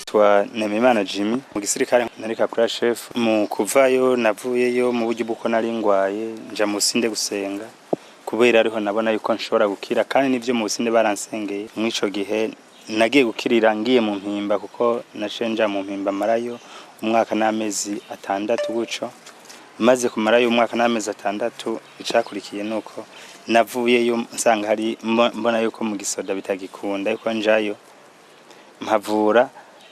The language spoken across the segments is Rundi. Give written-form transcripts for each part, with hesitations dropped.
Nitwa Nemimana Jimmy, mu gisirikare nari caporal chef. Mu kuvayo navuyeyo mu buryo bw'uko nari ngwaye, nja mu Businde gusenga kubera ariho nabona yuko nshobora gukira, kandi nivyo, mu Businde baransengeye. Mw'ico gihe nagiye gukirira ngiye mu Mpimba, kuko naciye nja mu Mpimba, marayo umwaka n'amezi 6 gutyo. Maze kumarayo umwaka n'amezi 6, icakurikiye nuko navuyeyo nsanga hari mbona yuko mu gisoda bitagikunda yuko njayo, mpavura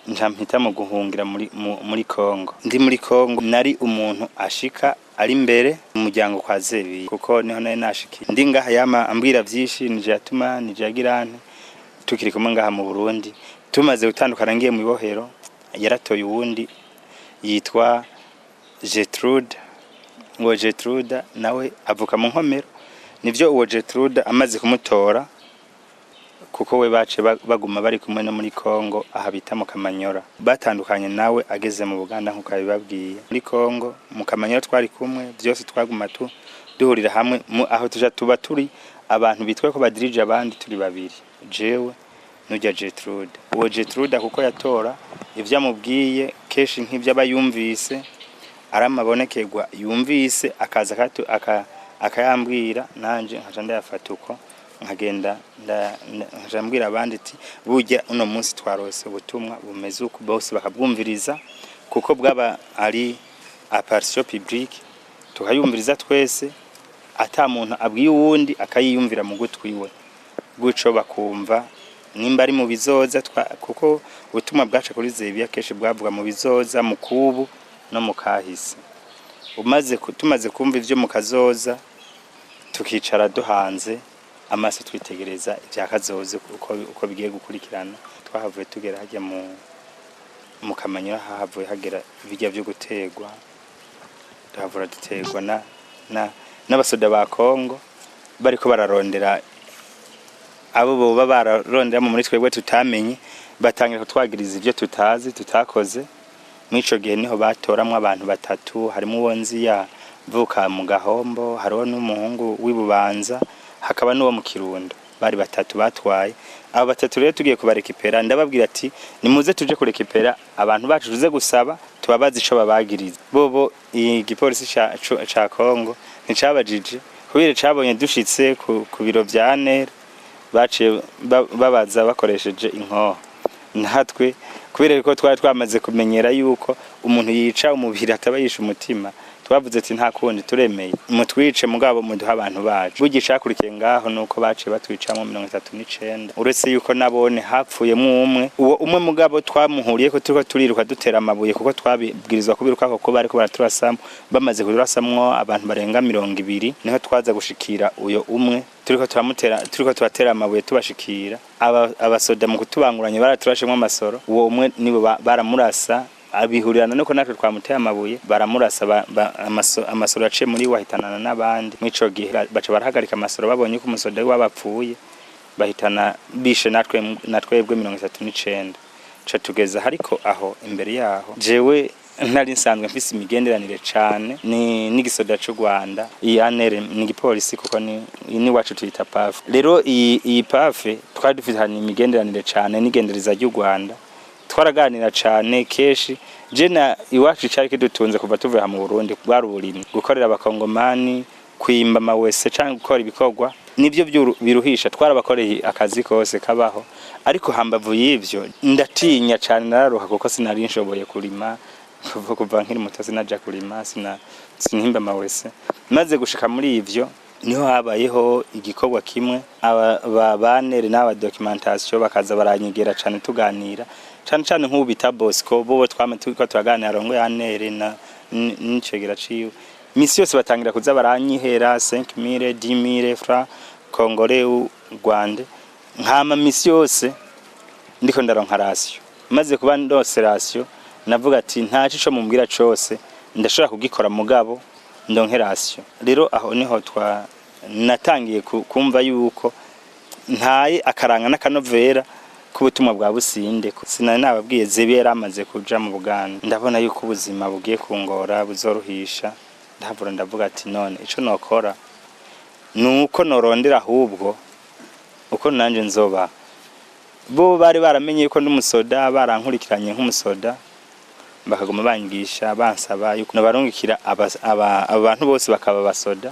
nja mpita mu guhungira muri Kongo. Ndi muri Kongo nari umuntu ashika ari imbere mu muryango kwa Zebi, kuko niho nari nashikiye. Ndi ngaha yama ambwira vyinshi, nije yatuma, nije yagirante, tukiri kumwe ngaha mu Burundi. Tumaze gutandukana ngiye mu ibohero, yaratoye uwundi yitwa Gertrude. Uwo Gertrude nawe avuka mu Nkomero. Nivyo, uwo Gertrude amaze kumutora, kuko we bace baguma bari kumwe no muri Kongo aha bita mu Kamanyora. Batandukanye nawe ageze mu Buganda nkuko yabibabwiye. Muri Kongo mu Kamanyora twari kumwe byose, twaguma tu duhurira hamwe aho tuja tuba turi abantu bitwa ko badirije abandi, turi babiri, jewe n'urya Gertrude. Uwo Gertrude kuko yatora ivyo amubwiye kenshi nk'ivyo aba yumvise aramabonekerwa yumvise, akaza akayambwira, nanje nkaca ndayafata uko, nkagenda nkaca mbwira abandi ati: "Burya uno munsi twarose ubutumwa bumeze uku." Bose bakabwumviriza kuko bwaba ari apparition publique, tukayumviriza twese ata muntu abwiye uwundi, akayiyumvira mu gutwi iwe gutyo, bakumva nimba ari mu bizoza kuko ubutumwa bwaca kuri Zebiya kenshi bwavuga mu bizoza, mu kubu no mu kahise. Tumaze kumva ivyo mu kazoza, tukicara duhanze amaso twitegereza ibya kazoza uko bigiye gukurikirana. Twahavuye tugera hajya mu Kamanyura, hahavuye hagera ibirya vyo gutegwa, tuhavura dutegwa na n'abasoda ba Kongo bariko bararondera abo boba bararonderamo muri twebwe tutamenye, batangira kutwagiriza ibyo tutazi, tutakoze. Mw'ico gihe niho batoramwo abantu batatu, harimo uwo nzi yavuka mu Gahombo, hariho n'umuhungu w'iBubanza, hakaba n'uwo mu Kirundo. Bari batatu batwaye. Abo batatu rero tugiye kubarekipera, ndababwira ati: "Nimuze tuje kurekipera abantu bacu, tuze gusaba tubabaze ico babagiriza." Bobo igipolisi ca Kongo nticabajije, kubera cabonye dushitse ku biro vya ANR, baciye babaza bakoresheje inkoho. Natwe kubera ko twari twamaze kumenyera yuko umuntu yica umubiri ataba yishe umutima, twavuze ati: "Nta kundi, turemeye, mutwice, mugabo muduha abantu bacu." Burya icakurikiye ngaho nuko baciye batwicamwo 39, uretse yuko nabone hapfuyemwo umwe. Uwo umwe mugabo twamuhuriye ko turiko turiruka dutera amabuye, kuko twabibwirizwa kubiruka kuko bariko baraturasamwo. Bamaze kuturasamwo abantu barenga 20, niho twaza gushikira uyo umwe turiko turamutera, turiko turatera amabuye tubashikira. Abasoda mu kutubanguranya baraturashemwo amasoro. Uwo umwe nibo baramurasa, abihurirana nuko natwe twamuteye amabuye, baramurasa amasoro yaciye muri we ahitanana n'abandi. Mw'ico gihe baca barahagarika amasoro, babonye ko umusoda wabo apfuye, bahitana bishe natwe natwebwe 39. Ca tugeza hariko aho imbere yaho, jewe ntari nsanzwe mfise imigenderanire cane ni n'igisoda c'u Rwanda. Iyi ANR ni igipolisi, kuko ni wacu tuyita PAF. Rero iyi PAF twari dufitanye imigenderanire cane n'igendereza ry'u Rwanda, twaraganira cane kenshi. Je na iwacu cari kidutunze kuva tuvuye aha mu Burundi bwari uburimyi, gukorera abakongomani, kwimba amawese canke gukora ibikorwa nivyo biruhisha. Twarabakoreye akazi kose kabaho, ariko hambavu y'ivyo ndatinya cane, nararuha kuko sinari nshoboye kurima. Kuva nkiri muto sinaja kurima, sinimba amawese. Maze gushika muri ivyo, niho habayeho igikorwa kimwe, aba ba ANR n'aba documentation bakaza baranyegera cane, tuganira cane cane nk'ubu bita Bosco. Bobo twama turiko turaganira, rongo ya ANR na n'icegera ciwe. Misi yose batangira kuza baranyihera 5000, 10000 francs congolais u Rwanda. Nkama misi yose ndiko ndaronka ration. Maze kuba ndose ration, navuga ati: "Nta cico mumbwira cose ndashobora kugikora, mugabo ndonke ration." Rero aho niho twa natangiye kumva yuko ntaye akaranga n'akanovera k'ubutumwa bwa Businde. Sinari nababwiye, Zebi yari amaze kuja mu Buganda. Ndabona yuko ubuzima bugiye kungora, buzoruhisha. Ndahavura ndavuga ati: "None ico nokora nuko norondera ahubwo uko nanje nzoba." Bo bari baramenye yuko n'umusoda, barankurikiranye nk'umusoda, bakaguma banyigisha, bansaba yuko nabarungikira abantu bose bakaba basoda.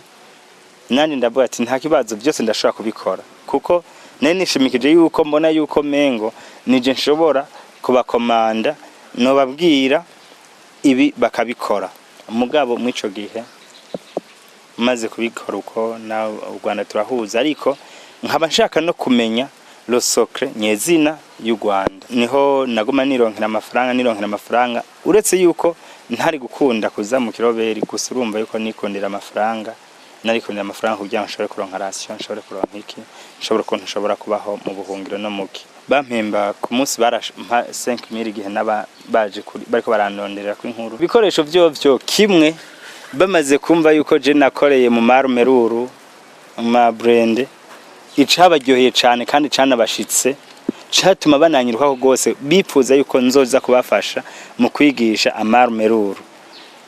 Nandi ndavuga ati nta kibazo, byose ndashobora kubikora, kuko nari nishimikije yuko mbona yuko mengo nije nshobora kubakomanda, nobabwira ibi bakabikora. Mugabo mw'ico gihe maze kubikora uko na u Rwanda turahuza, ariko nkaba nshaka no kumenya le secret nyezina y'u Rwanda. Niho naguma nironkera amafaranga, nironkera amafaranga, uretse yuko ntari gukunda kuza mu kiroberi gusa, urumva yuko nikundira amafaranga, narikundira amafaranga kugira ngo nshobore kuronka ration, nshobore kuronka iki, nshobore ukuntu nshobora kubaho mu buhungiro no muki. Bampemba ku munsi, barampa 5000 igihe naba baje kuri bariko barandonderera ku inkuru. Ibikoresho vyovyo kimwe bamaze kumva yuko je nakoreye mu marumeruru, mu ma blindés, icabaryoheye cane kandi canabashitse, catuma bananyirukaho rwose, bipfuza yuko nzoza kubafasha mu kwigisha amarumeruru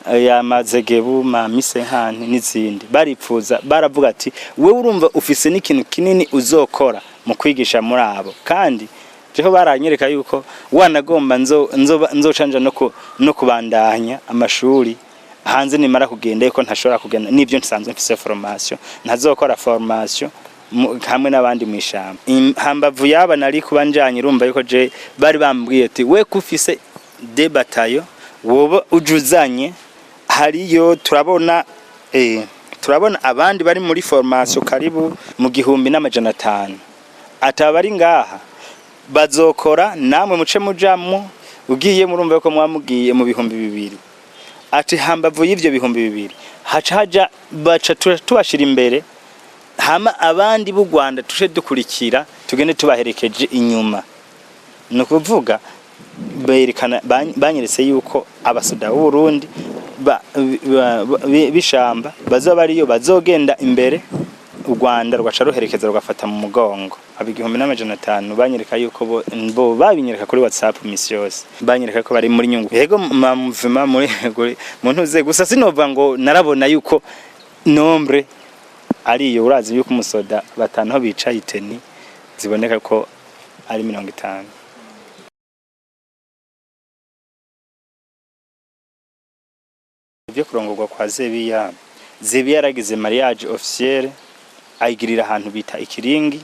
ya mazegebu, ma misenkani n'izindi. Baripfuza, baravuga ati wewe urumva ufise n'ikintu kinini uzokora mu kwigisha muri abo. Kandi jeho baranyereka yuko wanagomba nzocanja no kubandanya amashuri hanze nimara kugenda, yuko ntashobora kugenda n'ibyo nsanzwe mfise formation, ntazokora formation hamwe n'abandi mw'ishamba. Hambavu yaba nari kuba njanye, urumva yuko je bari bambwiye ati we kufise deux bataillons woba ujuzanye hariyo, turabona turabona abandi bari muri formation karibu mu 1500, ataba ari ngaha bazokora, namwe muce mujamwo, ugiye murumva yuko mwamugiye mu 2000. Ati hambavu y'ivyo 2000 haca haja baca tubashira imbere, hama abandi b'u Rwanda tuje dukurikira, tugende tubaherekeje inyuma. Ni ukuvuga berekana banyeretse yuko abasoda b'u Burundi b'ishamba bazoba ariyo bazogenda imbere, u Rwanda rwaca ruherekeza rugafata mu mugongo. Aba 1500 banyereka yuko bo babinyereka kuri WhatsApp misi yose, banyereka ko bari muri nyungu, yego mamvuma muri mu ntuze gusa. Sinova ngo narabona yuko nombre ariyo, urazi yuko umusoda batanu aho bicaye iteni ziboneka ko ari 50. Ibyo kurongorwa kwa Zebiya, Zebiya yaragize mariage officielle, ayigirira ahantu bita Ikiringi,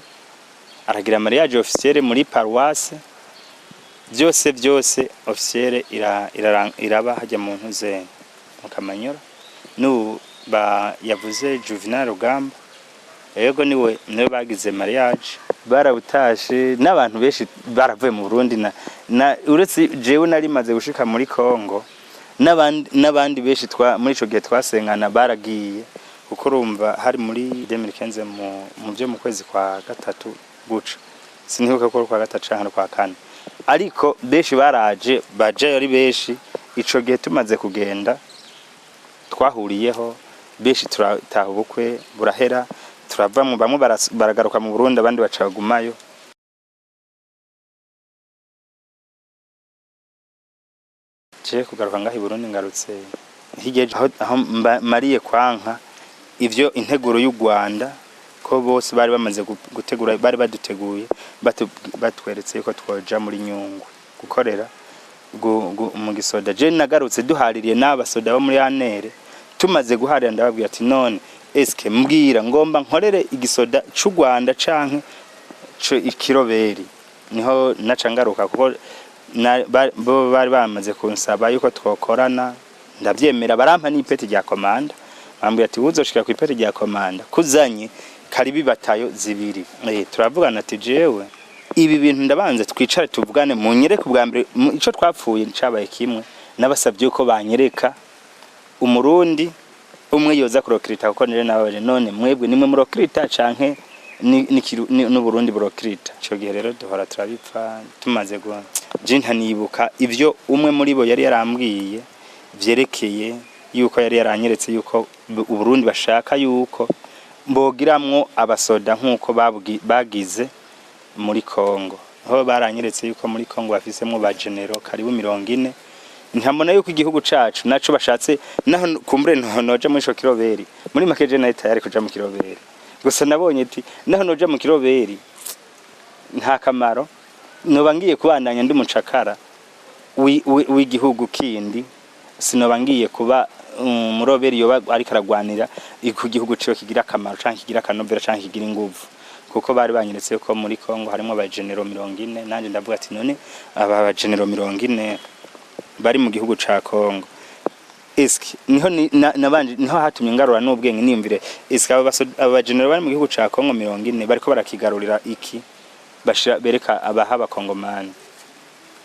aragira mariage officielle muri paroisse, byose byose officielle iraba hajya mu ntuze mu Kamanyora. N'ubu ba yavuze Juvenal Rugamba, yego niwe niwe bagize mariage, barawutashe n'abantu benshi baravuye mu Burundi na uretse jewe nari maze gushika muri Congo, n'abandi benshi twa muri ico gihe twasengana baragiye, kuko urumva hari muri 2015 mu byo mu kwezi kwa gatatu guca, sinibuka ko kwa gatatu canke kwa kane, ariko benshi baraje, bajayo ari benshi. Ico gihe tumaze kugenda twahuriyeho benshi, turataha, ubukwe burahera, turava mu bamwe baragaruka mu Burundi, abandi baca bagumayo. Je kugaruka ngaha i Burundi, ngarutse hirya y'ejo, aho mariye kwanka ivyo integuro y'u Rwanda, ko bose bari bamaze gutegura, bari baduteguye, batweretse yuko twoja muri Nyungwe gukorera mu gisoda. Je nagarutse duhaririye n'abasoda bo muri ANR. Tumaze guharira ndababwira ati none eske mbwira, ngomba nkorere igisoda c'u Rwanda canke ikiroberi? Niho naca ngaruka, kuko bo bari bamaze kunsaba yuko twokorana, ndavyemera, barampa n'ipeti rya komanda, bambwira ati uzoshika ku ipeti rya komanda kuzanye karibi bataillon zibiri. Turavugana ati jewe ibi bintu ndabanze twicare tuvugane, munyereke ubwa mbere. Ico twapfuye cabaye kimwe, nabasabye yuko banyereka umurundi umwe yoza kurokirita, kuko nire nababaje none mwebwe nimwe murokirita canke n'Uburundi burokirita? Ico gihe rero duhora turabipfa. Tumaze gu je ntanibuka ivyo umwe muri bo yari yarambwiye vyerekeye yuko yari yaranyeretse yuko Uburundi bashaka yuko mbogiramwo abasoda nk'uko bagize muri Congo. Aho baranyeretse yuko muri Congo bafisemwo ba généraux karibu 40, nkamona yuko igihugu cacu naco bashatse naho kumbure noja muri ico kiroberi. Muri make je nari tayari kuja mu kiroberi, gusa nabonye ati naho noja mu kiroberi nta kamaro. Noba ngiye kubandanya ndi umucakara w'igihugu kindi, sinoba ngiye kuba umuroberi yoba ariko aragwanira ku gihugu ciwe kigira akamaro canke kigira akanovera canke kigira inguvu. Kuko bari banyeretse ko muri Kongo harimo abagenero 40, nanje ndavuga ati none aba bagenero 40 bari mu gihugu ca Kongo, eske niho nabanje niho hatumye ngarura n'ubwenge niyumvire, eske aba bagenero bari mu gihugu ca Kongo 40 bariko barakigarurira iki, bashira bereka abaha abakongomani?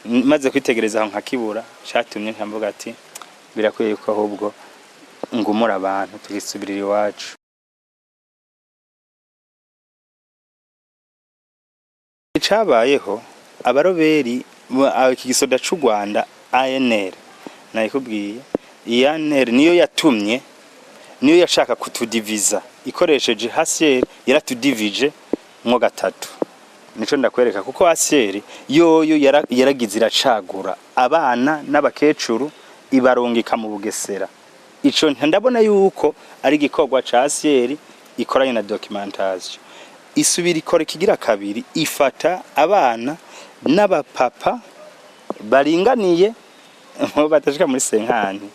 Maze kwitegereza aho nkakibura, catumye nkamvuga ati birakwiye yuko ahubwo ngumura abantu tugisubirira iwacu. Icabayeho, abaroberi iki gisoda c'u Rwanda ANR nayikubwiye, iyi ANR niyo yatumye, niyo yashaka kutudiviza ikoresheje HCR, yaratudivije mwo gatatu. Nico ndakwereka, kuko HCR yoyo yaragize iracagura abana n'abakecuru ibarungika mu Bugesera. Ico ndabona yuko ari igikorwa ca HCR ikoranye na documentation. Isubira ikora ikigira kabiri, ifata abana n'abapapa baringaniye batashika muri senkani,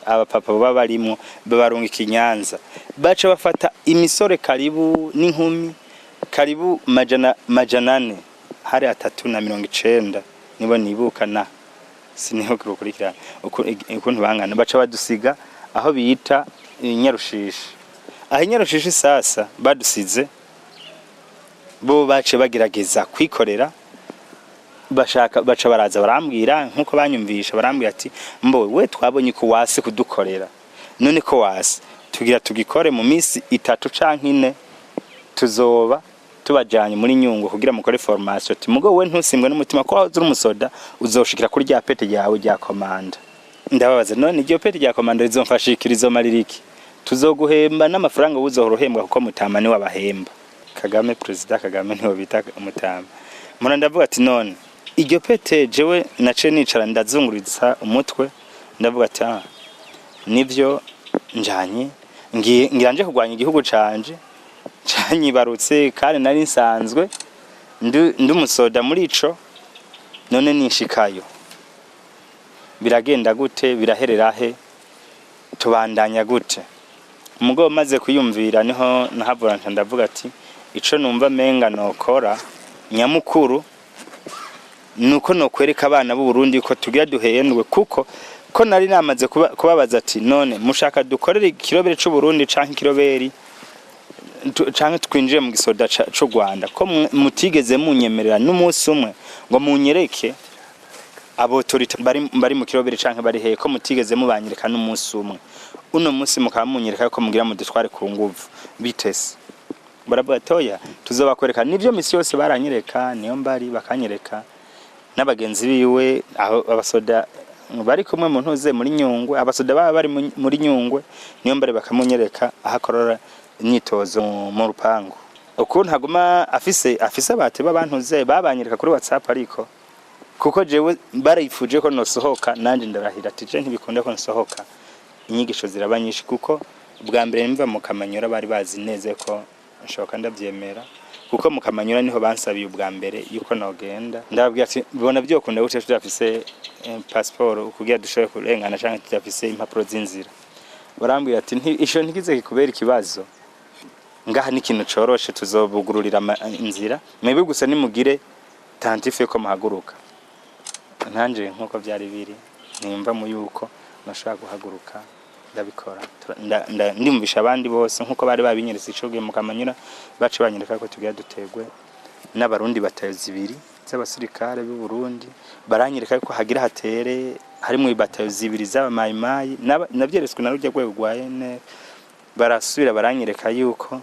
abapapa baba barimwo babarungika i Nyanza. Baca bafata imisore karibu n'inkumi karibu 400, hari 390 nibo nibuka, na sinibuka ukurikirana ukuntu bangana. Baca badusiga aho bita Nyarushishi. Aho Nyarushishi sasa badusize, bo bace bagerageza kwikorera, bashaka baca baraza barambwira nkuko banyumvisha, barambwira ati mbo we twabonye ko wase kudukorera, none ko wase tugira tugikore mu minsi 3 canke 4, tuzoba tubajanye muri Nyungwe kugira mukore formation. Ati mugo we ntusimbwe n'umutima ko uri umusoda, uzoshikira kuri rya pete ryawe rya komanda. Ndababaza none iryo pete rya komanda rizomfashikira izomarira iki? Tuzoguhemba n'amafaranga uzohora uhembwa kuko mutama ni wabahemba. Kagame, President Kagame niwe bita umutama. Mura ndavuga ati none iryo pete jewe nace nicara ndazunguriza umutwe, ndavuga ati ah nivyo njanye ngira nje kurwanya igihugu canje canyibarutse, kandi nari nsanzwe ndi umusoda muri ico, none ninshikayo biragenda gute, biraherera he, tubandanya gute? Umugabo maze kuyumvira niho nahavura ndavuga ati ico numva menga nokora nyamukuru nuko nokwereka abana b'u Burundi ko tugira duhendwe, kuko ko nari namaze kubabaza ati none mushaka dukorere ikirobere c'u Burundi canke ikiroberi canke twinjiye mu gisoda c'u Rwanda, ko mutigeze munyemerera n'umunsi umwe ngo munyereke abotorita bari mu kirobere canke bari hehe, ko mutigeze mubanyereka n'umunsi umwe, uno munsi mukaba munyereka ko mugira mudutware ku nguvu bitese? Baravuga toya tuzobakwereka. Nivyo misi yose baranyereka, niyo mbari bakanyereka n'abagenzi biwe abasoda bari kumwe mu ntuze muri Nyungwe, abasoda baba bari muri Nyungwe, niyo mbari bakamunyereka aho akorora imyitozo mu rupangu, ukuntu aguma afise abate b'abantuze babanyereka kuri WhatsApp. Ariko kuko jewe barayifuje ko nosohoka, nanje ndarahira ati je ntibikunda ko nsohoka, inyigisho ziraba nyinshi. Kuko bwa mbere mva mu Kamanyura bari bazi neza ko nshoka ndavyemera, kuko mu Kamanyura niho bansabiye ubwa mbere yuko nogenda. Ndababwira ati bibona byokunda gute tudafise passport kugira dushobore kurengana canke tudafise impapuro z'inzira? Barambwira ati isho ntikize kikubera ikibazo, ngaha ni ikintu coroshe, tuzobugururira inzira, mwebwe gusa nimugire tantife ko muhaguruka. Nanje nkuko byari biri nimva mu yuko nashobora guhaguruka ndabikora, ndimvisha abandi bose nkuko bari babinyeretse ico gihe mu Kamanyura. Bace banyereka ko tugira dutegwe n'abarundi batayo zibiri z'abasirikare b'u Burundi, baranyereka ko hagira hatere harimo ibatayo zibiri z'abamayimayi, navyeretswe na rujya rwego rwa NR. Barasubira baranyereka yuko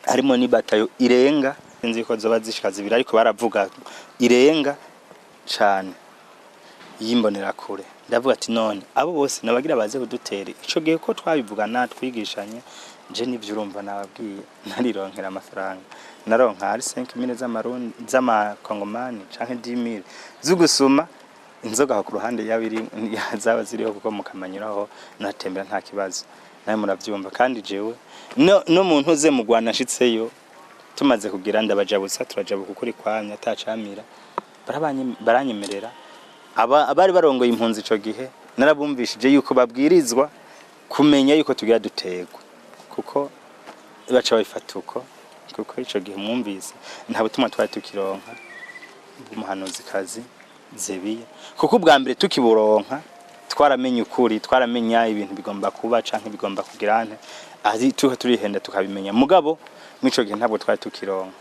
harimo n'ibatayo irenga, sinzi ko zoba zishika zibiri, ariko baravuga irenga cane y'imbonerakure. Ndavuga ati none abo bose nabagira baze kudutera ico gihe ko twabivugana twigishanye, je nivyo urumva nababwiye narironkera amafaranga, naronka ari 5000 z'amarundi z'amakongomani canke 10000 z'ugusuma inzoga aho ku ruhande yabiri zaba ziriho, kuko mukamanyuraho natembera nta kibazo, nawe muravyumva. Kandi jewe no muntu uze mu Rwanda nshitseyo tumaze kugira ndabajabutsa, turajabuka ukuri kwamya atacamira. Baranyemerera. Abari barongoye impunzi ico gihe narabumvishije yuko babwirizwa kumenya yuko tugira dutegwa, kuko baca babifata uko, kuko ico gihe mwumvise nta butumwa twari tukironka bw'umuhanuzikazi Zebiya, kuko ubwa mbere tukiburonka twaramenye ukuri, twaramenya ibintu bigomba kuba canke bigomba kugira nte, ari tuho turihenda tukabimenya. Mugabo mwico gihe ntabwo twari tukironka,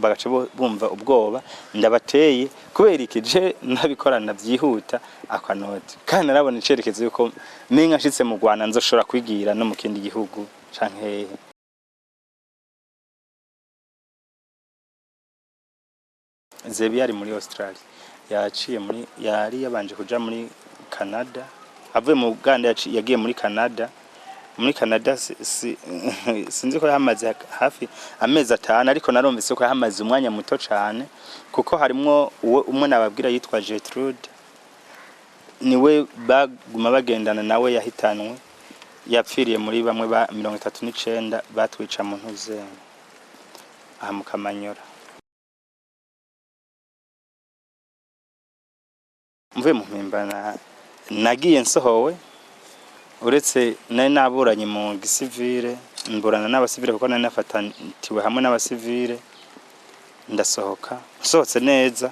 bagaca bumva ubwoba ndabateye kubera iki je nabikorana byihuta akanoti, kandi narabona icerekezo yuko menga nshitse mu Rwanda nzoshobora kwigira no mu kindi gihugu canke hehe. Zebiya ari muri Australia, yaciye muri, yari yabanje kuja muri Canada, avuye mu Uganda yagiye muri Canada. Muri Canada sinzi ko yahamaze hafi amezi 5, ariko narumvise ko yahamaze umwanya muto cane, kuko harimwo umwe nababwira yitwa Gertrude, niwe baguma bagendana nawe yahitanwe, yapfiriye muri bamwe ba 39 batwica mu ntuzengo aha mu Kamanyora. Mvuye mu Mpimba nagiye nsohowe, uretse nari naburanye mu gisivile, mburana n'abasivile kuko nari nafatatiwe hamwe n'abasivile, ndasohoka nsohotse neza.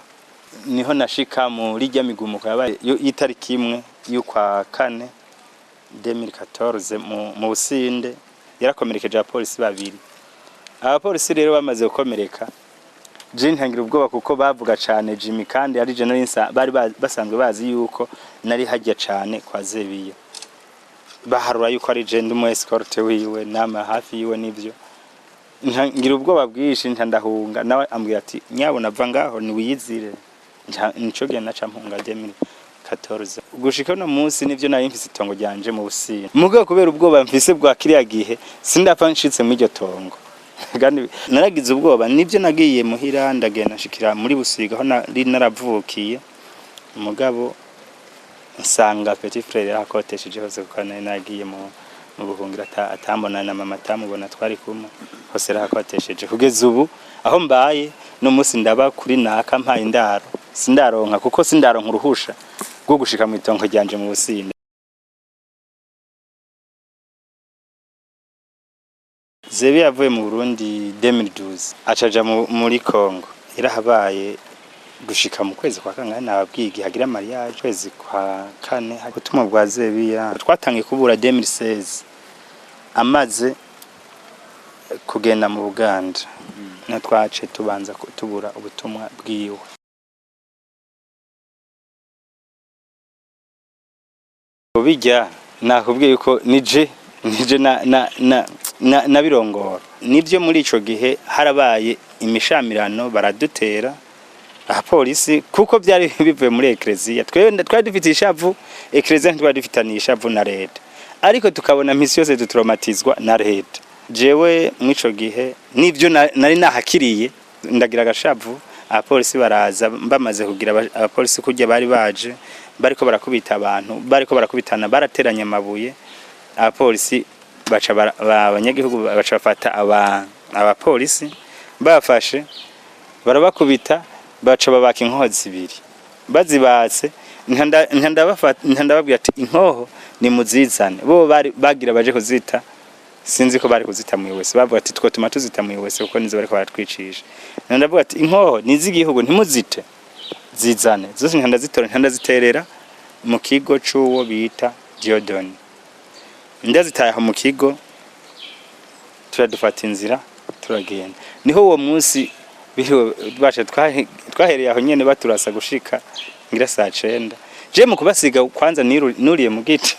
Niho nashika muri rya migumuko yabaye y'itariki 1 y'ukwa 4 2014 mu Businde, yarakomerekeje abapolisi 2. Abapolisi rero bamaze gukomereka, je ntangira ubwoba kuko bavuga cane Jimmy, kandi ari je nari bari basanzwe bazi yuko nari hajya cane kwa Zebiya, baharura yuko ari je ndi umu escorte wiwe nama hafi yiwe nivyo. Ngira ubwoba bwinshi nca ndahunga, nawe ambwira ati nyabona va ngaho niwiyizire. Nico gihe naca mpunga 2014 gushika no munsi nivyo nari mfise itongo ryanje mu Businde, mugabo kubera ubwoba mfise bwa kiriya gihe sindapfa nshitse muri iryo tongo. Kandi naragize ubwoba, nivyo nagiye muhira ndagenda nshikira muri Busiga aho nari naravukiye, mugabo nsanga petit frère yahakotesheje hose, kuko nari nagiye mu buhungiro atambona na mama atamubona twari kumwe, hose yarahakotesheje. Kugeza ubu aho mbaye no munsi ndaba kuri naka mpaye indaro, sindaronka kuko sindaronka uruhusha rwo gushika mu itongo ryanje mu Businde. Zebiya yavuye mu Burundi 2012 acaja muri Congo, yarahabaye gushika mu kwezi kwa kangahe nababwiye igihe hagira mariage, kwezi kwa 4. Ubutumwa bwa Zebiya twatangiye kubura 2016 amaze kugenda mu Buganda, na twace tubanza tubura ubutumwa bwiwe. Bijya nakubwiye yuko nije na nabirongora nivyo. Muri ico gihe harabaye imishamirano, baradutera abapolisi kuko byari bivuye muri ekleziya. Twari dufite ishavu, ekleziya ntitwari dufitaniye ishavu na leta, ariko tukabona misi yose dutraumatizwa na leta. Jewe mw'ico gihe nivyo nari nahakiriye, ndagira agashavu, abapolisi baraza, bamaze kugira abapolisi kurya bari baje bariko barakubita abantu, bariko barakubitana, barateranya amabuye. Abapolisi baca abanyagihugu baca bafata abapolisi, bafashe barabakubita, baca babaka inkoho 2, bazibatse ndababwira ati inkoho ni muzizane. Bo bari bagira baje kuzita, sinzi ko bari kuzita mu wese, bavuga ati two tuma tuzita mu wese kuko nizo bariko baratwicisha. Ndavuga ati inkoho nizigihugu ntimuzite, zizane zose. Ntandazitora, ntandaziterera mu kigo c'uwo bita Diodone, ndazitaye mu kigo, turadufata inzira turagenda. Niho uwo munsi biriwe baje twahereye aho nyene baturasa gushika ngira saa 9. Je mu kubasiga kwanza nuriye mu giti,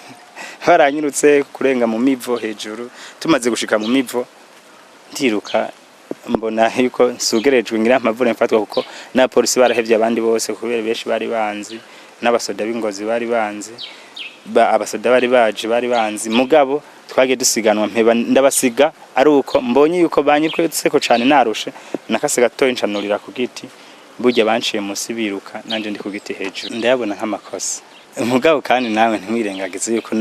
baranyirutse kurenga mu mivo hejuru. Tumaze gushika mu mivo ndiruka, mbona yuko nsugerejwe ngira mpavure mfatwa, kuko na polisi barahevye abandi bose kubera benshi bari banzi, n'abasoda b'ingozi bari banzi, abasoda bari baje bari banzi. Mugabo twagiye dusiganwa mpeba ndabasiga, ari uko mbonye yuko banyirwetseko cane narushe, nakase gatoyi ncanurira ku giti, burya banciye munsi biruka nanje ndi ku giti hejuru. Ndayabona nk'amakosa, mugabo kandi nawe ntimwirengagize yuko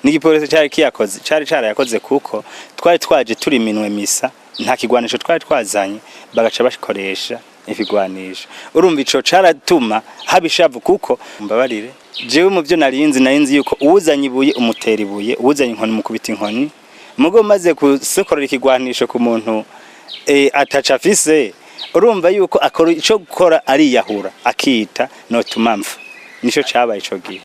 n'igipolisi cari kiyakoze, cari carayakoze, kuko twari twaje turi minwe misa. Nta kigwanisho twari twazanye, bagaca bakoresha ibigwanisho. Urumva ico caratuma haba ishavu, kuko mbabarire, jewe mu byo narinzi, narinzi yuko uwuzanye ibuye umutera ibuye, uwuzanye inkoni mukubita inkoni. Mugo maze gusokorera ikigwanisho ku muntu ataca afise, urumva yuko akora ico gukora, ariyahura, akita notuma mfa. Nico cabaye ico gihe.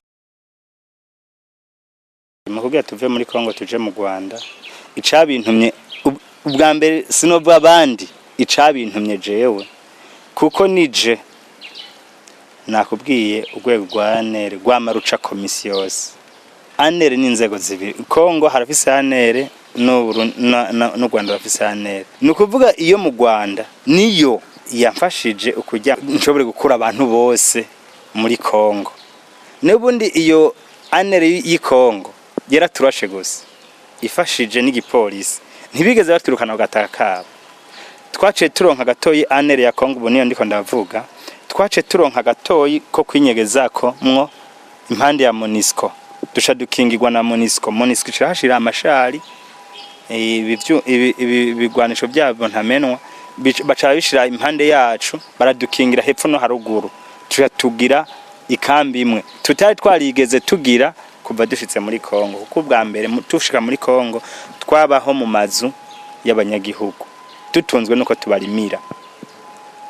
Mu kugira tuve muri Kongo tuje mu Rwanda, icabintumye ubwa mbere, sinova abandi, icabintumye jewe, kuko nije nakubwiye urwego rwa ANR rwama ruca komisiyo yose. ANR ni inzego zibiri: Kongo harafise ANR, n'u Rwanda rurafise ANR. Ni ukuvuga iyo mu Rwanda niyo yamfashije ukujya nshobore gukura abantu bose muri Kongo. N'ubundi iyo ANR y'i Kongo yaraturashe gusa, ifashije n'igipolisi, ntibigeze baturukana ku gataka kabo. Twaciye turonka gatoyi ANR ya Kongo, ubu niyo ndiko ndavuga. Twaciye turonka gatoyi ko kwinyegezako mwo impande ya MONUSCO, duca dukingirwa na MONUSCO. MONUSCO irahashira amashari, ibi bigwanisho byabo ntamenwa baca bishira impande yacu, baradukingira hepfo no haruguru. Tuca tugira ikambi imwe tutari twarigeze tugira kuva dushitse muri Kongo, kuko ubwa mbere tushika muri Kongo twabaho mu mazu y'abanyagihugu, dutunzwe nuko tubarimira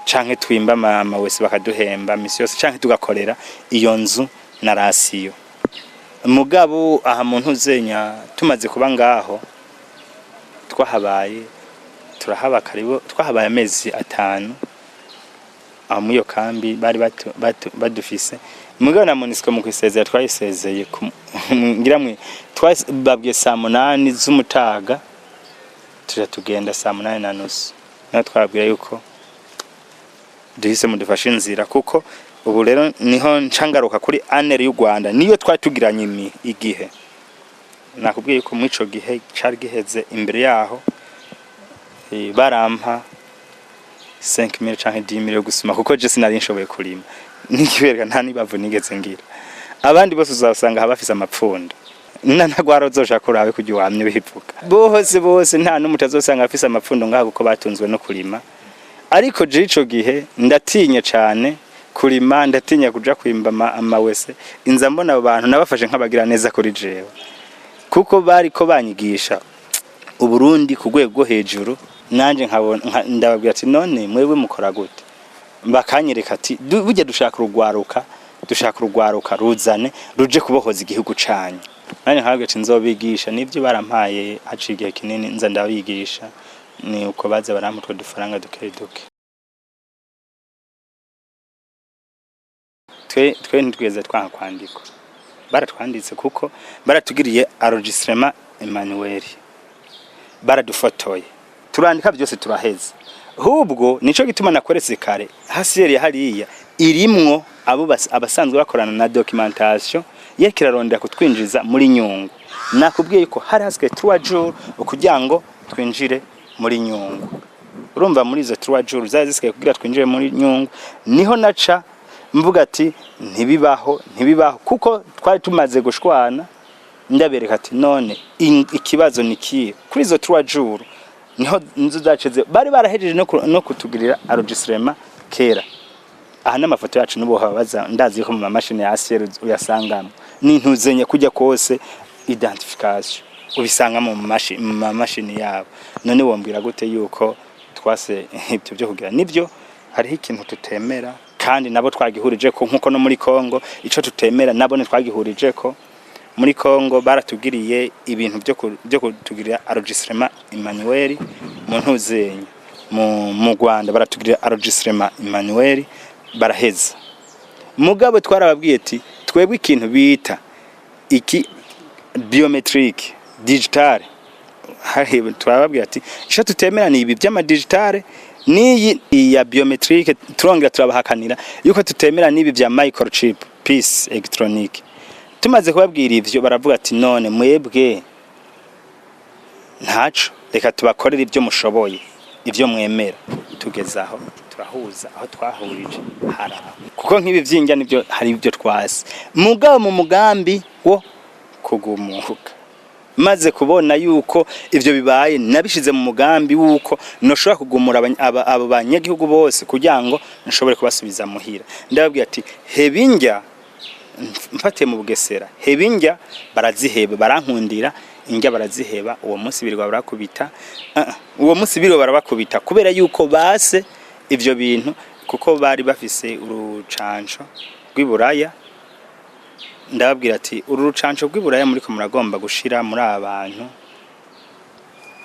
canke twimba mama wese bakaduhemba misi yose, canke tugakorera iyo nzu na ration. Mugabo aha mu ntuzenya tumaze kuba ngaho, twahabaye, turahaba karibu, twahabaye amezi 5 aho muri iyo kambi bari badufise. Mugabo na MONUSCO mu kwisezera twayisezeye ngira mwe twababwiye saa 8 z'umutaga, tuja tugenda saa 8:30. Naho twababwira yuko duhise mudufashe inzira, kuko ubu rero niho ncangaruka kuri ANR y'u Rwanda, niyo twari tugiranye igihe. Nakubwiye yuko muri ico gihe cari giheze imbere yaho, barampa 5000 canke 10000 yo gusuma, kuko je sinari nshoboye kurima, nikibereka nta nibavu nigeze ngira. Abandi bose uzasanga bafise amapfunda na ntagwara, uzoshaka urabe kujya wamye bivuga bose bose, nta n'umutu azosanga afise amapfundo ngaho, kuko batunzwe no kurima. Ariko je ico gihe ndatinya cane kurima, ndatinya kuja kwimba amawese. Inza mbona abo bantu nabafashe nk'abagira neza kuri jewe, kuko bariko banyigisha Uburundi ku rwego rwo hejuru. Nanje nkabona ndababwira ati: "None mwebwe mukora gute?" Bakanyereka ati: "Burya dushaka urugwaruka, dushaka urugwaruka ruzane ruje kubohoza igihugu canyu." Nanje nkababwira ati: "Nzobigisha." Nivyo barampaye, haciye igihe kinini nza ndabigisha, ni uko baza barampa utwo dufaranga duke duke. Twe ntitwigeze twanka kwandikwa, baratwanditse kuko baratugiriye enregistrement manuel, baradufotoye, turandika byose, turaheza. Hubwo nico gituma nakweretse kare hasiyeri hariya irimwo abo abasanzwe bakorana na documentation, yeriko irarondera kutwinjiza muri Nyungwe. Nakubwiye ko hari hasigaye 3 jours kugira ngo twinjire muri Nyungwe. Urumva muri izo 3 jours zari zisigaye kugira twinjire muri Nyungwe, niho naca mvuga ati: "Ntibibaho, ntibibaho," kuko twari tumaze gushwana. Ndabereka ati: "None ikibazo ni kihe?" Kuri izo 3 jours niho inzu zaceze, bari barahejeje no kutugirira enregistrement kera. Aha n'amafoto yacu n'ubu baza, ndazi ko mu mamashini ya ASR uyasangamo, n'intuzenye kujya kose identification ubisanga mu mamashini yabo. None wombwira gute yuko twase ibyo byo kugira nibyo? Hariho ikintu tutemera, kandi nabo twagihurije ko, nkuko no muri Kongo ico tutemera nabo ntitwagihurije ko. Muri Kongo baratugiriye ibintu byo kutugirira enregistrement manuel, mu ntuzenya mu Rwanda baratugirira enregistrement manuel, baraheza. Mugabo twarababwiye ati: "Twebwe ikintu bita iki biometrique digital," hari turababwira ati: "Ico tutemera ni ibi by'ama digital n'iyi ya biometrique." Turongera turabahakanira yuko tutemera n'ibi bya microchip, puce électronique. Tumaze kubabwira ivyo, baravuga ati: "None mwebwe ntaco, reka tubakorere ibyo mushoboye, ibyo mwemera." Tugeze aho turahuza, aho twahurije hari aho, kuko nk'ibi vyinjya nibyo hari ibyo twasi, mugabo mu mugambi wo kugumuka. Maze kubona yuko ivyo bibaye, nabishize mu mugambi wuko noshobora kugumura abo banyagihugu bose kugira ngo nshobore kubasubiza muhira. Ndababwira ati: "Heba indya." Mfatiye mu Bugesera, "Heba indya." Baraziheba, barankundira, indya baraziheba. Uwo munsi birirwa barakubita. Uwo munsi birirwa barabakubita kubera yuko base ivyo bintu, kuko bari bafise urucanco rw'iburaya. Ndababwira ati: "Uru rucanco rw'iburaya muriko muragomba gushira muri aba bantu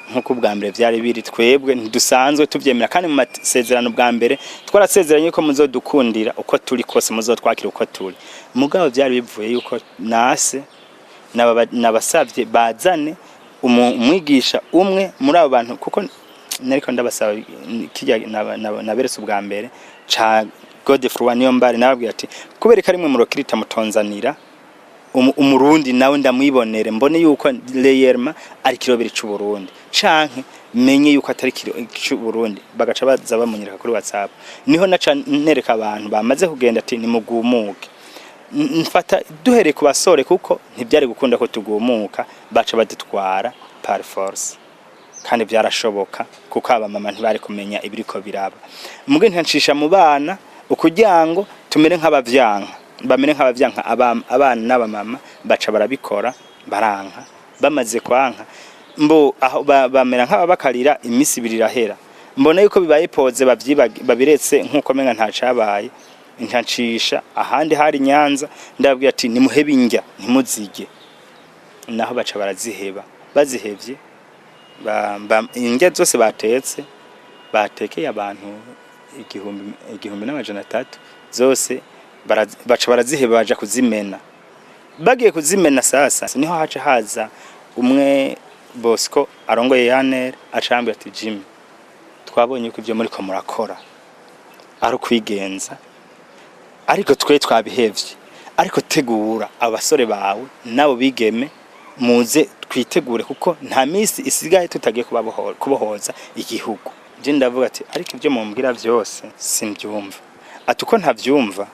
nk'uko ubwa mbere vyari biri, twebwe ntidusanzwe tuvyemera, kandi mu masezerano bwa mbere twarasezeranye ko muzodukundira uko turi kose, muzotwakira uko turi." Mugabo vyari bivuye yuko nase nabasavye bazane umwigisha umwe muri abo bantu, kuko nariko ndabasaba kirya naberetse ubwa mbere ca Godefroid Niyombare. Nababwira ati: "Kubera ko ari mwe murokirita, mutonzanira umurundi nawe ndamwibonere, mbone yuko réellement ari kirobere c'u Burundi, canke menye yuko atari kiro c'u Burundi." Bagaca baza bamunyereka kuri WhatsApp. Niho naca nereka abantu bamaze kugenda ati: "Nimugumuke." Mfata duhereye ku basore, kuko ntibyari gukunda ko tugumuka, baca badutwara par force. Kandi byarashoboka, kuko abamama ntibari kumenya ibiriko biraba. Muge ntancisha mu bana ukugira ngo tumere nk'abavyanka, bamere nk'abavyanka. Abana n'abamama baca barabikora, baranka. Bamaze kwanka, mbo aho bamera nk'ababakarira. Iminsi 2 irahera, mbona yuko bibaye poze, babiretse nk'uko menga ntacabaye. Ntancisha ahandi hari Nyanza, ndababwira ati: "Nimuhebe indya, ntimuzige." Naho baca baraziheba. Bazihevye, indya zose batetse, batekeye abantu 1000, 1300 zose baca baraziheba, baja kuzimena. Bagiye kuzimena sasa, niho haca haza umwe Bosco arongoye Yaner, acambwira ati: "Jimmy, twabonye yuko ibyo muriko murakora ari ukwigenza, ariko twe twabihevye. Ariko tegura abasore bawe nabo bigeme, muze twitegure, kuko nta misi isigaye tutagiye kubohoza igihugu." Je ndavuga ati: "Ariko ibyo mumbwira vyose simbyumva." Ati: "Uko ntavyumva,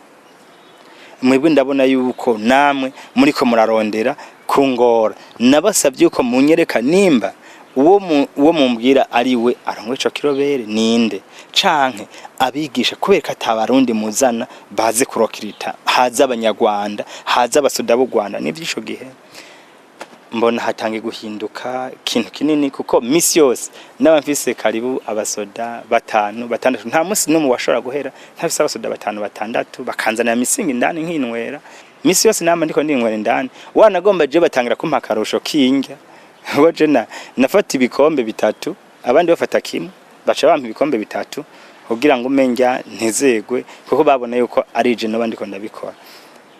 mwebwe ndabona yuko namwe muriko murarondera kungora. Nabasavye yuko munyereka nimba uwo mumbwira ari we arongoye ico kirobere ninde, canke abigisha, kubera ko atabarundi muzana baze kurokirita, haza abanyarwanda, haza abasoda b'u Rwanda." Nivyo, ico gihe mbona hatangiye guhinduka ikintu kinini, kuko misi yose naba mfise karibu abasoda batanu, batandatu. Nta musi n'umwe washobora guhera ntafise abasoda batanu, batandatu. Bakanzanira misingi indani nkinywera. Misi yose nama ndiko ndinywera indani. Wanagomba je batangira kumpa akarusho k'indya, ubwo je nafata ibikombe bitatu, abandi bafata kimwe, baca bampa ibikombe bitatu kugira ngo umenjya ntizegwe, kuko babona yuko ari je noba ndiko ndabikora.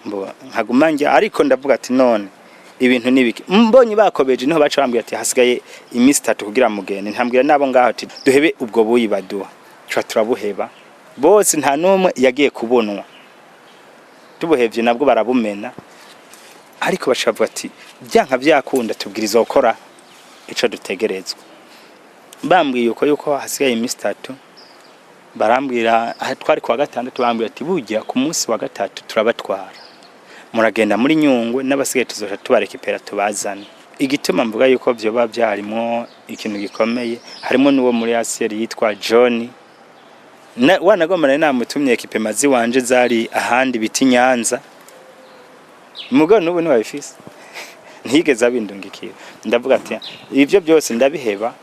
Mbo nkaguma njya, ariko ndavuga ati: "None ibintu nibiki?" Mbonye bakobeje, niho baca bambwira ati: "Hasigaye iminsi 3 kugira mugende." Ntambwira nabo ngaho ati: "Duhebe ubwo buyi baduha." Tuba turabuheba bose, nta numwe yagiye kubunwa. Tubuhevye nabwo barabumena, ariko baca bavuga ati: "Byanka byakunda tubwiriza gukora ico dutegerezwa." Bambwiye uko yuko hasigaye iminsi 3, barambwira, aha twari kuwa gatandatu, bambwira ati: "Burya ku munsi wa gatatu turabatwara, muragenda muri Nyungwe, n'abasigaye tuzoca tubarekipera tubazane." Igituma mvuga yuko vyoba vyarimwo ikintu gikomeye, harimo n'uwo muri Asiyeri yitwa John. Wanagomba nari namutumye équipement ziwanje zari ahandi bita Nyanza, mugabo n'ubu ntibabifise, ntiyigeze abindungikira. Ndavuga ati: "Ivyo byose ndabiheba,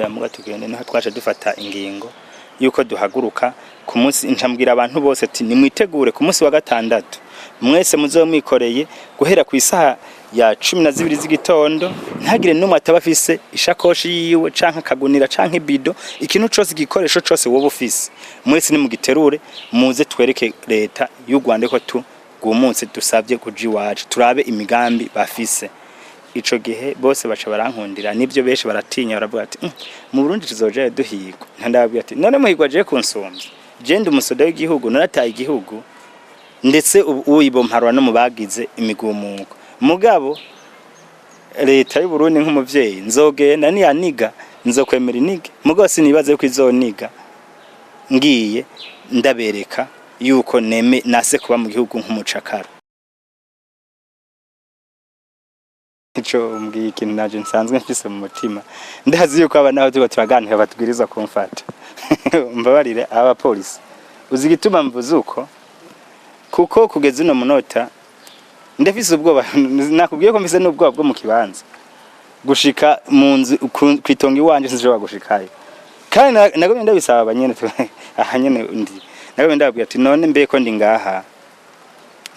muga tugende." Niho twaje dufata ingingo yuko duhaguruka ku munsi. Ncambwira abantu bose ati: "Nimwitegure, ku munsi wa gatandatu mwese muzobe mwikoreye guhera ku isaha ya 12 z'igitondo, ntagire n'umwe ataba afise ishakoshi yiwe, canke akagunira, canke ibido, ikintu cose, igikoresho cose woba ufise, mwese nimugiterure, muze twereke leta y'u Rwanda ko tugumutse, dusabye kuja iwacu, turabe imigambi bafise." Ico gihe bose baca barankundira. Nivyo, benshi baratinya, baravuga ati: "Mu Burundi tuzojayo duhigwa." Ndababwira ati: "None muhigwa je kunsumvya? Je ndi umusoda w'igihugu, narataye igihugu, ndetse ubu uyibomparwa no mu bagize imigumuko. Mugabo leta y'u Burundi nk'umuvyeyi, nzogenda, niyaniga nzokwemera inige, mugabo sinibaze ko izoniga. Ngiye ndabereka yuko neme nase kuba mu gihugu nk'umucakara." Ico umbwiye ikintu naje nsanzwe mfise mu mutima. Ndazi yuko aba naho turiko turaganira batubwiriza kumfata. Mbabarire, abapolisi. Uzi igituma mvuze uko? Kuko kugeza uno munota ndafise ubwoba. Nakubwiye ko mfise n'ubwoba bwo mu kibanza. Gushika mu nzu kw'itongo iwanje sinshobora gushikayo. Kandi nagumye ndabisaba abanyene aha nyene ndi. Nagumye ndababwira ati: "None mbe ko ndi ngaha,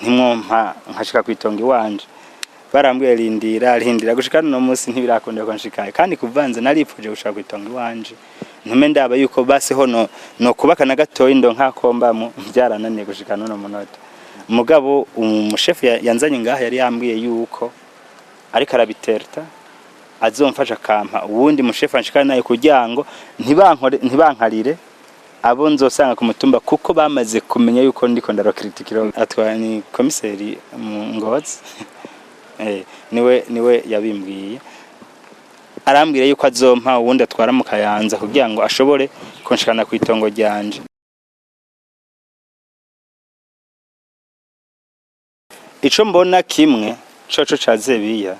ntimwompa nkashika kw'itongo iwanje?" Barambwiye: "Rindira, rindira." Gushika no munsi ntibirakunda ko nshikayo, kandi kuvanze naripfuje gushika kw'itongo iwanje, ntume ndaba yuko basi ho no kubaka na gatoyi ndo nkakombamo. Byarananiye gushika n'uno munota. Mugabo umushefu yanzanye ngaha yari yambwiye yuko ariko arabiterta, azomfasha akampa uwundi mushefu anshikana nayo kugira ngo ntibankore, ntibankarire abo nzosanga ku mutumba, kuko bamaze kumenya yuko ndiko ndarokritikiro. Atwa ni komiseri mu Ngozi, niwe yabimbwiye, arambwira yuko azompa uwundi atwara mu Kayanza kugira ngo ashobore kunshikana ku itongo ryanje. Ico mbona kimwe coco ca Zebiya,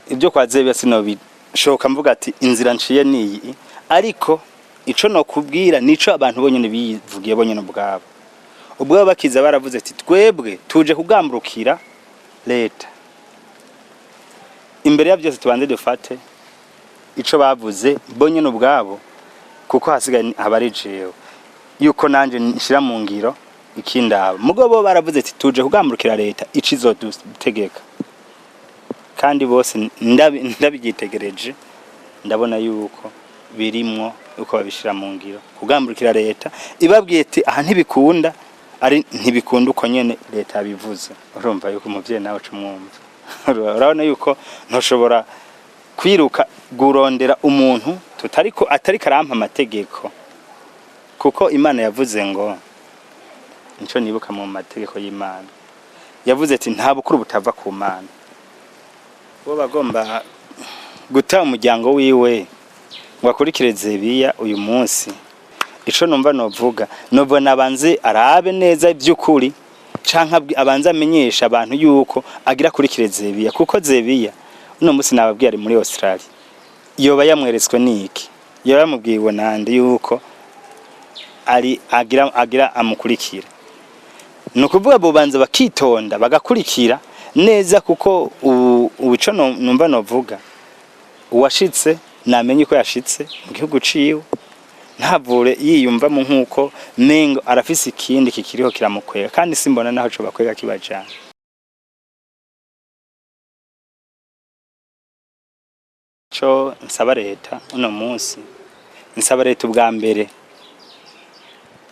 ibyo kwa Zebiya sinobishoka mvuga ati inzira nciye niyi, ariko ico nokubwira nico abantu bonyene bivugiye bonyene ubwabo. Ubwabo bakiza baravuze ati: "Twebwe tuje kugamburukira leta." Imbere ya byose tubanze dufate ico bavuze bonyene ubwabo, kuko hasigaye haba ari jewe yuko nanje nshira mu ngiro ikindaba. Mugabo bo baravuze ati: "Tuje kugamburukira leta ico izodutegeka." Kandi bose ndabyitegereje, ndabona yuko birimwo uko babishira mu ngiro kugamburukira leta. Ibabwiye ati: "Aha ntibikunda," ari ntibikunda uko nyene leta yabivuze. Urumva yuko umuvyeyi nawe uca umwumva. Urabona yuko ntoshobora kwiruka gurondera umuntu tutariko atariko arampa amategeko, kuko Imana yavuze ngo, nico nibuka mu mategeko y'Imana, yavuze ati: "Nta bukuru butava ku Mana." Bo bagomba guta umuryango wiwe ngo akurikire Zebiya uyu munsi. Ico numva novuga, nobona abanze arabe neza ivy'ukuri, canke abanze amenyesha abantu yuko agira akurikire Zebiya, kuko Zebiya uno munsi nababwiye ari muri Australia. Yoba yamweretswe niki? Yoba yamubwiwe nande yuko ari agira amukurikira? Ni ukuvuga bobanza bakitonda, bagakurikira neza, kuko ubu ico numva novuga, uwashitse namenye ko yashitse mu gihugu ciwe, ntavure yiyumvamo nk'uko mengo arafise ikindi kikiriho kiramukwega, kandi simbona naho co bakwega kibajana. Ico nsaba leta uno munsi, nsaba leta ubwa mbere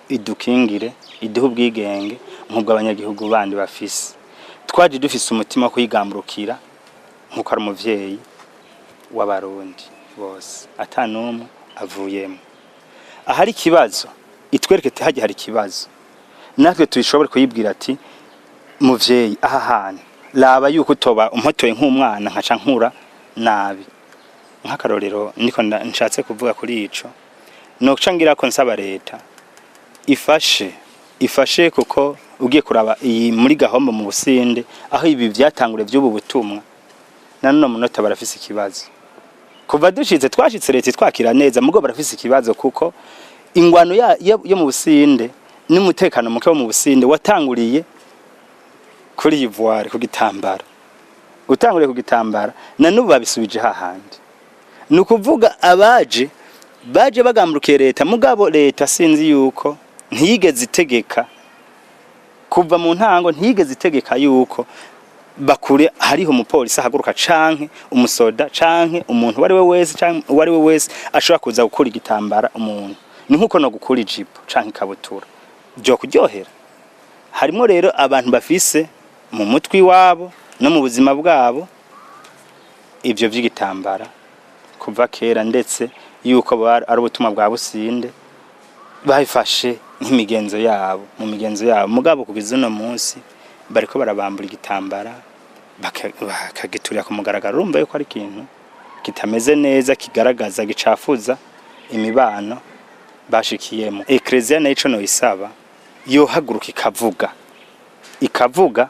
idukingire, iduhe ubwigenge nk'ubwo abanyagihugu bandi bafise. Twaje dufise umutima wo kuyigamburukira nk'uko ari umuvyeyi w'Abarundi bose, ata n'umwe avuyemo. Ahari ikibazo itwereke ati hajya hari ikibazo, natwe tuyishobore kuyibwira ati: "Muvyeyi, aha hantu raba yuko utoba umpotoye nk'umwana nkaca nkura nabi." Nk'akarorero niko nshatse kuvuga kuri ico, noca ngira ko nsaba leta ifashe, kuko ugiye kuraba iyi muri Gahombo mu Businde, aho ibi vyatangure vy'ubu butumwa, na none munota barafise ikibazo. Kuva dushitse, twashitse leta twakira neza, mugo barafise ikibazo, kuko ingwano yo mu Businde n'umutekano muke wo mu Businde watanguriye kuri ivoire ku gitambara, utanguriye ku gitambara, na n'ubu babisubije hahandi. Ni ukuvuga abaje baje bagamburukiye leta, mugabo leta sinzi yuko ntiyigeze itegeka kuva mu ntango, ntiyigeze itegeka yuko bakure hariho umupolisi ahaguruka canke umusoda canke umuntu uwari we wese, canke uwari we wese ashobora kuza gukura igitambara umuntu. Ni nkuko no gukura ijipo canke ikabutura byo kuryohera. Harimo rero abantu bafise mu mutwi wabo no mu buzima bwabo ivyo vy'igitambara kuva kera, ndetse yuko ari ubutumwa bwa Businde, babifashe nk'imigenzo yabo, mu migenzo yabo. Mugabo kugeza uno munsi bariko barabambura igitambara, bakagiturira ku mugaragaro. Urumva yuko ari ikintu kitameze neza, kigaragaza gicafuza imibano bashikiyemo. Ekleziya nayo ico noyisaba, yohaguruka ikavuga.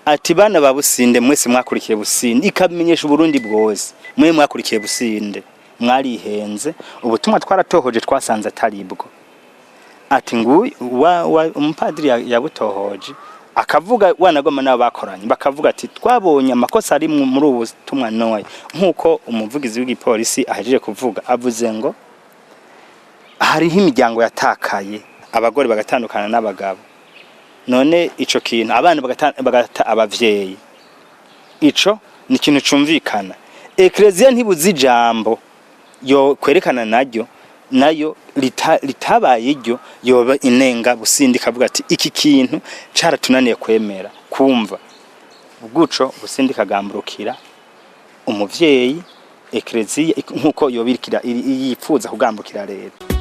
Ati bana ba Businde, mwese mwakurikiye Businde, ikamenyesha Uburundi bwose, mwe mwakurikiye Businde mwarihenze, ubutumwa twaratohoje twasanze ataribwo. Ati nguyu wa umupadiri yabutohoje akavuga, wanagoma nabo bakoranye bakavuga ati twabonye amakosa ari muri ubu butumwa noya. Nkuko umuvugizi w'igipolisi ahejeje kuvuga, avuze ngo hariho imiryango yatakaye, abagore bagatandukana n'abagabo. None ico kintu, abana bagata abavyeyi, ico ni ikintu cumvikana. Ekleziya ntibuze ijambo yo kwerekana naryo nayo litabaye iryo yoba inenga Busindi, ikavuga ati iki kintu caratunaniye kwemera kumva guco. Busindi kagamburukira umuvyeyi ekleziya nkuko yobirikira yipfuza kugambukira leta.